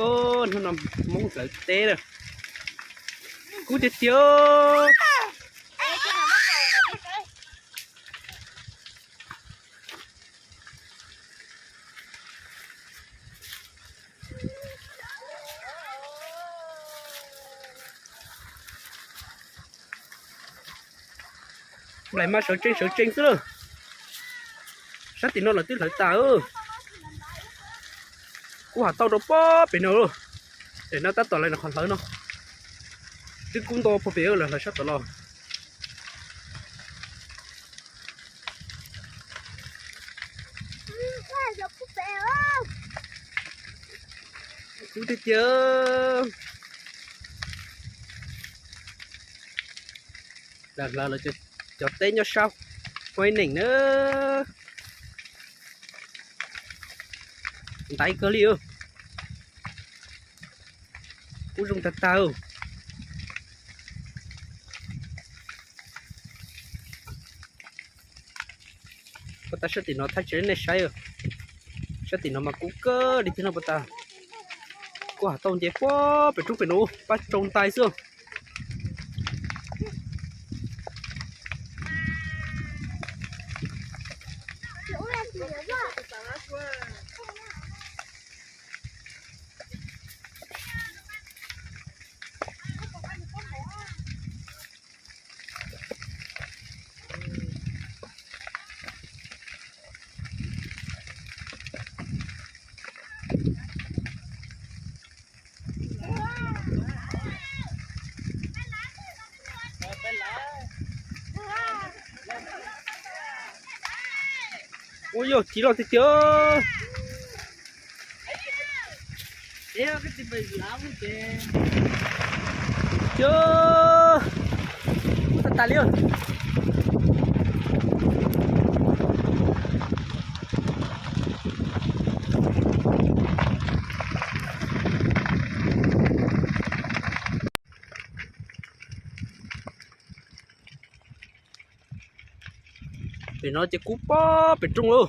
Hnub no Hmoob hlawv teb na, kub tiag tiag. Nplaim mas sawv tsees sawv tsees xwb lawm. Sab tim no lawv twb hlawv tas. Kub hav tauj rau pob pem no. Pem no tab tom lawv qhov hlawv no. Twb kub ntau puag pem lawv hlawv sab tom los. Kub tiag tiag. Lam hlawv lawv cov teb nyob sab Huaib Neem na. Ntaiv kawg li. Kub zoo tag tag. Puag ta sab tim no thaij tsis nej saib. Sab tim no mas kub kawg li thiab no puag ta. Kub hav tauj nce puag pem roob pem no pab tsau ntais xwb. Ua yog ci loj tiag tiag. Tiag, kub tas tas li. Pem no ces kub pob pem roob lawm.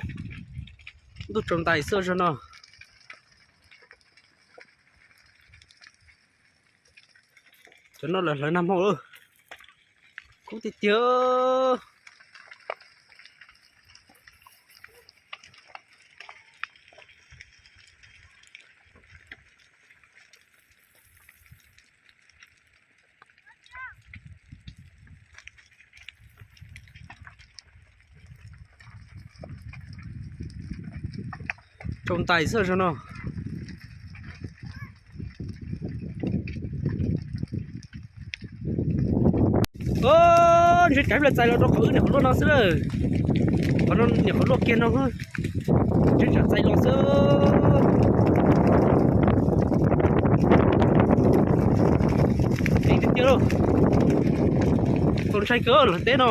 Ntuj tsaus ntais xwb zog no. Cov no lawv hlawv nag hmo lawm. Kub tiag tiag. Tsau ntais xwb zog no. Ntshe tsam ib pliag txais los rau qhov wb niam qhov luaj no xwb lawm. Qhov no niam qhov luaj kiag no. Ntshe tsam txais los xwb. Heev tiag tiag lauj. Txaus ntshai kawg lawm teb no.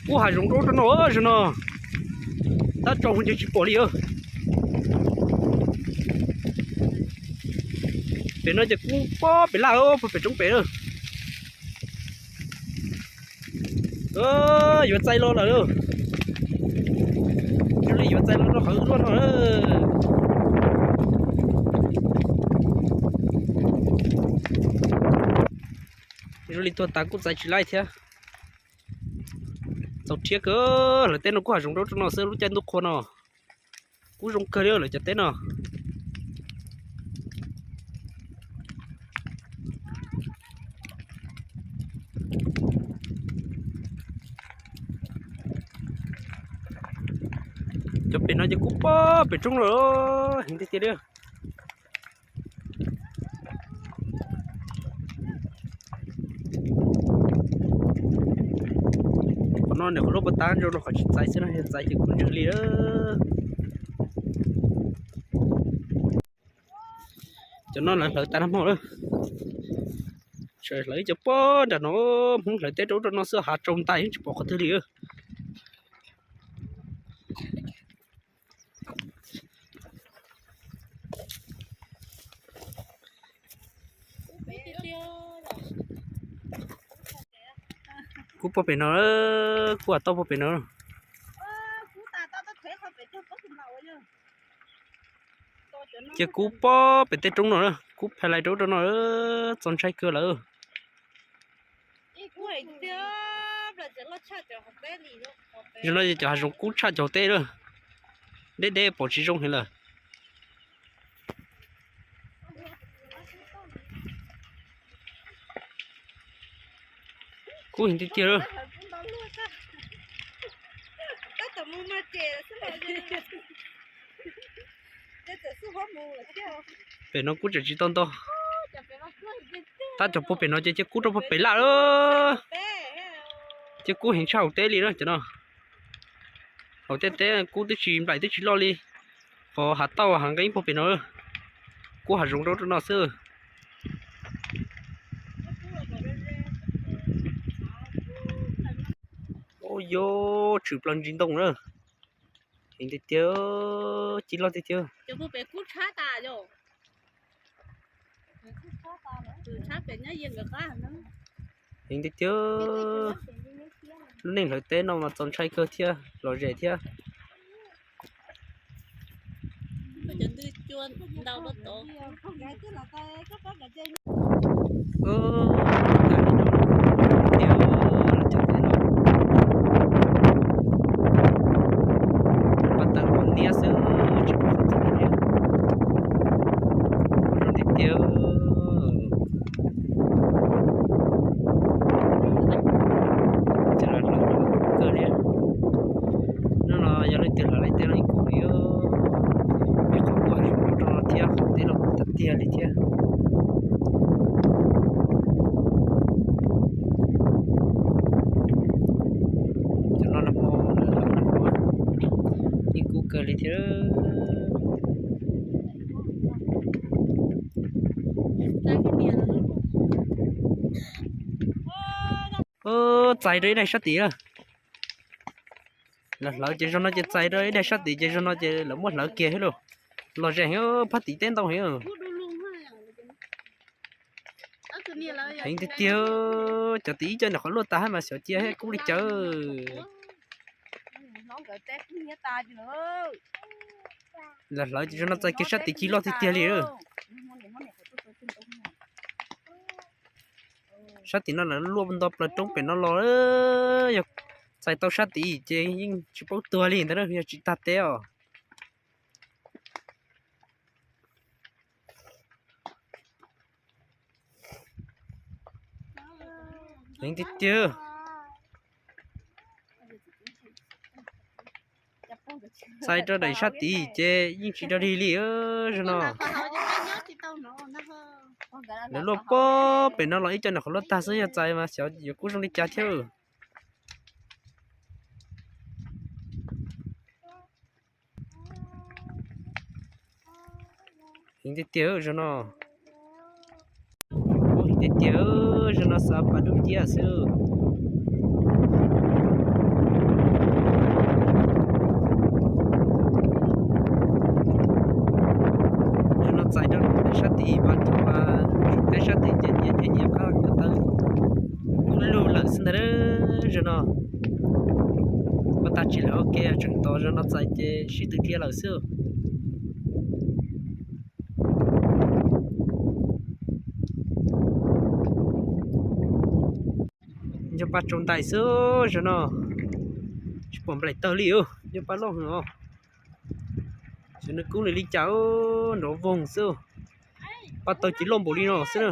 Kub hav zoov rau rau no zog no. Tab tsau ntshe tsis pom li. Pem no ces kub pob pem laj puag pem roob pem lawm. Yuav txais los lawm. Zoo li yuav txais los rau qhov wb luaj no. Zoo li tuag tas kuj txais tsis laij thiab. Txaus rhiab kawg, lawv teb no kuj hav zoov rau rau no xwb lub caij ntuj qhua no. Kub zoo kawg li lawv cov teb no. Cov pem no ces kub pob pem roob lawm, heev tiag tiag li. Qhov no niam qhov luaj puag ta ntsa rau qhov tsis txais xwb no, yog txais ces kuj ntswg li. Cov no lawv hlawv tas nag hmo lawm. Sawv hlawv ib cov pob nram no, Hmoob hlawv teb rau rau no xwb, hav tsaus ntais tsis pom qhov twg li. Kub puag pem no, kub hav tauj puag pem no. Cia kub pob pem tej roob no, kub pha lais rau rau no, txaus ntshai kawg lawm. Zaum no cov hav zoov kub tshaj cov teb lawm, deb deb pom tsis zoo heev lawm. Kub heev tiag tiag. Pem no kub tseem tsis tau ntau. Tab cov puag pem no ces cia kub rau puag pem lawm. Cia kub heev tshaj hauv teb li na cov no. Hauv tej teb kub twb tsis nplaim twb tsis loj li. Qhov hav tauj hav nqeeb puag pem no, kub hav zoov rau rau no xwb. Ua yuav tshwm plaws ntsis ntoo na. Heev tiag tiag, ci loj tiag tiag. Heev tiag tiag. Lub neej hlawv teb no mas txaus ntshai kawg thiab lom zem thiab. Paj taws ua niab xwb, tsis pom qhov twg li. Zoo tiag tiag. Ces los hlawv kawg li. Hnub no yog leej twg hlawv lawm tej no ib kub li, ib qhov kub hav zoov rau no thiab, qhov teb los kub tag tiag li thiab. Cov no nag hmo, ib kub kawg li thiab. Txais rau ib daim sab tid. Lawv hlawv ces zaum no ces txais rau ib daim sab tid ces zaum no ces lawv muab hlawv kiag thiab lauj. Lom zem heev, phab tid teb ntau heev. Heev tiag tiag, cov tid ib co nyuam qhuav luaj tas hab mas xyov cia kub li cas. Lawv hlawv ces zaum no txais kiag sab tid ci loj tiag tiag li. Sab tim no lawv luaj nto plaws roob pem no los, yog txais tau sab tim ces yeej tsis paub tuag li ntawd yog tsis tag teb os. Heev tiag tiag. Txais rau daim sab tid ces yeej tsis rau dig li zaum no. Lawv luaj pob pem no los ib co nyuam qhuav luaj tag xwb, yog txais mas xyov yuav kub zoo li cas thiab. Heev tiag tiag zaum no. Kub heev tiag tiag, zaum no xav pas dub ciab xwb. Zaum no txais rau sab tid mas cov peb sab tid ces nyias nyias qab ko taw kub lug lawm xwb ntag zaum no. Pas tag tsis lawm ua ke tseem tos zaum no txais ces sib tw dhia lawm xwb. Nco pa tsaus ntais xwb zaum no, tsis pom nplaim tawg li, nco pa loj heev os. Xyov nws kub nws li cas, nrov voog xwb. Paj taw ces loj npaum li no xwb na.